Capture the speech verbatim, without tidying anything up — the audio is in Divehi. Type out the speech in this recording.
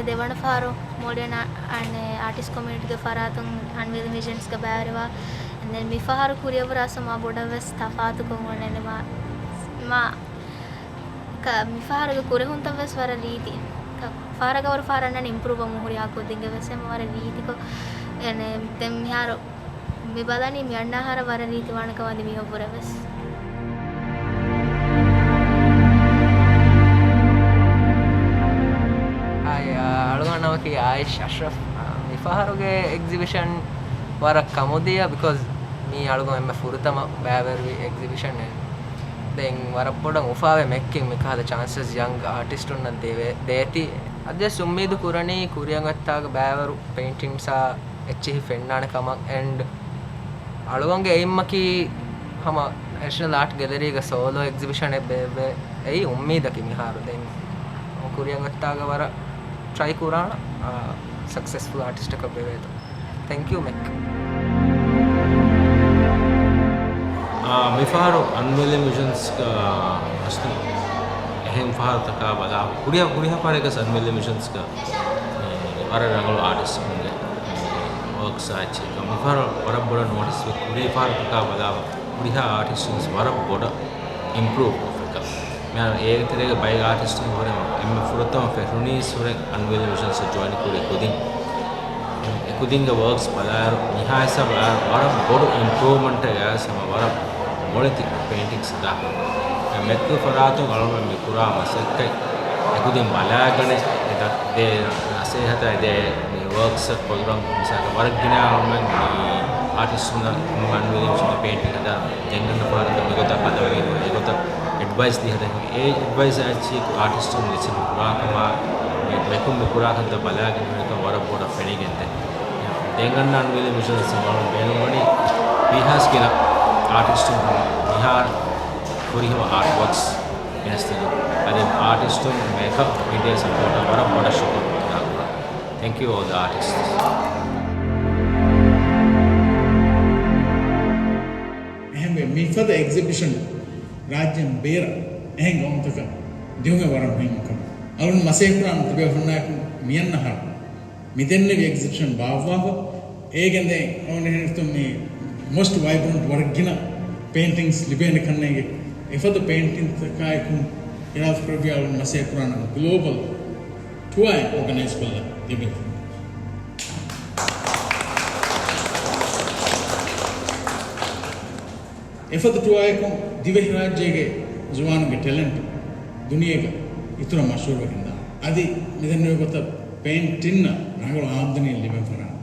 ދެވަނަ ފަހަރު މޯލްޑިވިއަން އާ-، އަނެއް އާޓިސްޓް ކޮމިއުނިޓީގެ ފަރާތުން އަންވެލިން ވިޒަންސްގަ ބައިވެރިވާ. އެންޑް ދެން މިފަހަރު ކުރިއަށްވުރެ އަސް މާ ބޮޑަށް ވެސް ތަފާތުކޮށް އޮންނަނީ މާ، މާ ކަ-، މިފަހަރުގެ ކުރެހުންތައް ވެސް ވަރަށް ރީތި. ކަ-، ފަހަރަކަށް ވަރަށް ފަހަރަށް އަންނަނީ އިމްޕްރޫވް ވަމުން ހުރިހާ ކުދިންގެ ވެސް އެމަ ވަރަށް ރީތިކޮށް. އެންޑް ދެން މިހާރު މި ބަލަނީ މި އަންނަ އަހަރަށް ވަރަށް ރީތިވާނެ ކަމަށް މިހެން ވުރެ ވެސް. ހާއް، އާ، އަޅުގަނޑު ނަމަކީ އާއިޝް އަޝްރަފް. އާ، މި ފަހަރުގެ އެގްޒިބިޝަން ވަރަށް ކަމުދިޔަ، ބިކޮޒް މީ އަޅުގަނޑު އެންމެ ފުރަތަމަ ބައިވެރިވި އެގްޒިބިޝަން. ދެން ވަރަށް ބޮޑަށް އުފާވެ މެކްކިން މިކަހަލަ ޗާންސަސް ޔަންގް އާޓިސްޓުންނަށް ދެވޭ، ދޭތީ. އަދިވެސް އުއްމީދު ކުރަނީ ކުރިއަށް އޮތްތާގަ ބައިވަރު ޕެއިންޓިންގްސްއާ އެއްޗިހި ފެންނާނެ ކަމަށް. އެންޑް އަޅުގަނޑުގެ އެއިމްއަކީ ހަމަ ނޭޝަނަލް އާޓް ގެލަރީގެ ސޯލޯ އެގްޒިބިޝަނެއް ބޭއްވޭ. އެއީ އުއްމީދަކީ މިހާރު. ދެން ކުރިއަށް އޮތްތާގަ ވަރަށް ޓްރައި ކުރާނަ، އާ، ސަކްސެސްފުލް އާޓިސްޓަކަށް ވެވޭތޯ. ތެންކް ޔޫ، މެކް. އާ، މިފަހަރު އަންވެލިން ވިޒަންސްގަ އަސްލު އެހެން ފަހަރުތަކާ ބަލާ، ކުރިއަށް، ކުރިހާ ފަހަރެއްގަސް އަންވެލިން ވިޒަންސްގަ މި ވަރަށް ރަނގަޅު އާޓިސްޓުންގެ މި ވަރކްސް އާ އެއްޗެއް. މިފަހަރު ވަރަށް ބޮޑަށް ނޯޓިސް ވެ، ކުރީ ފަހަރު ތަކާ ބަލާ، ކުރިހާ އާޓިސްޓުން ވަރަށް ބޮޑަށް އިމްޕްރޫވް ކޮށްފިކަ. މިހާރު އޭގެ ތެރޭގަ ބައެއް އާޓިސްޓުން ހުރެ އެންމެ ފުރަތަމަ ފެށުނީސް ހުރެ އަންވެލިން ވިޒަންސް ޖޮއިން ކުރި ކުދިން. އެކުދިންގެ ވަރކްސް ބަލާއިރު، މިހާ ހިސާބަށް ވަރަށް ބޮޑު އިމްޕްރޫވްމަންޓެއް އައިސް ހަމަ ވަރަށް މޮޅެތި ޕެއިންޓިންގްސް ދާ. މެކްގެ ފަރާތުން އަޅުގަނޑު މި ކުރާ މަސައްކަތް އެކުދިން ބަލާގަނެ، އެ ދޭ ނަސޭހަތާ ދޭ މި ވަރކްސް ކޮށްލުން މިސާލަކަށް ވަރަށް ގިނަ އަޅުގަނޑު މި އާޓިސްޓުންނަށް އަންވެލިން ވިޒަންސް ޕެއިންޓިންގ ހަދާ ދެން ގަންނަ ފަހަރަކަށް މިގޮތަށް ހަދަވަނީ އެގޮތަށް އެޑްވައިސް ދީ ހަދަނީ. އެ އެޑްވައިސް އައިޗީ އާޓިސްޓުން ލިސަން ކުރާ ކަމާ، މި މެކުން މި ކުރާ ކަންތައް ބަލާގެން ހުރިކަން ވަރަށް ބޮޑަށް ފެނިގެންދޭ. ދެން ގަންނަ އަންވެލިން ވިޒަންސް ވަރަށް ބޭނުންވަނީ ވީހާސް ގިނަ އާޓިސްޓުން މިހާރު ހުރިހަމަ އާޓް ވަރކްސް ގެނެސްދިނުން. އަދި އާޓިސްޓުން މޭކަޕް މީޑިއާ ސަޕޯޓަށް ވަރަށް ބޮޑަށް ޝުކުރު އަދާކުރަން. Thank you all the artists. އެހެންވެ، މިފަދަ އެގްޒިބިޝަން ރާއްޖޭން ބޭރަށް އެހެން ގައުމުތަކަށް ދިއުމެއް ވަރަށް މުހިންމު ކަމެއް. އަޅުން މަސޭކުރާން ތިބޭ ހުންނާއެކު މިއަންނަ އަހަރު މިދެންނެވި އެގްޒިބިޝަން ބާއްވާފަ، އޭގެންދެން އަޅުން އެހެން މި މޮސްޓް ވައިބްރަންޓް ވަރަށް ގިނަ ޕެއިންޓިންގްސް ލިބޭނެ ކަންނޭނގެ. އެފަދަ ޕެއިންޓިންގްތަކާއެކު އިރާދަކުރެއްވި އަޅުން މަސޭކުރާނަން ގްލޯބަލް ޓުއާއެއް އޯގަނައިޒް ކޮށްލަން ތިބެ. އެފަދަ ޓުއާއެކު ދިވެހިރާއްޖޭގެ ޒުވާނުންގެ ޓެލެންޓް ދުނިޔޭގަ އިތުރަށް މަޝްހޫރުވެގެންދާނެ. އަދި މިދެންނެވި ގޮތަށް ޕެއިންޓިންނަށް ރަނގަޅު އާމްދަނީ ލިބެން ފަރާނެ.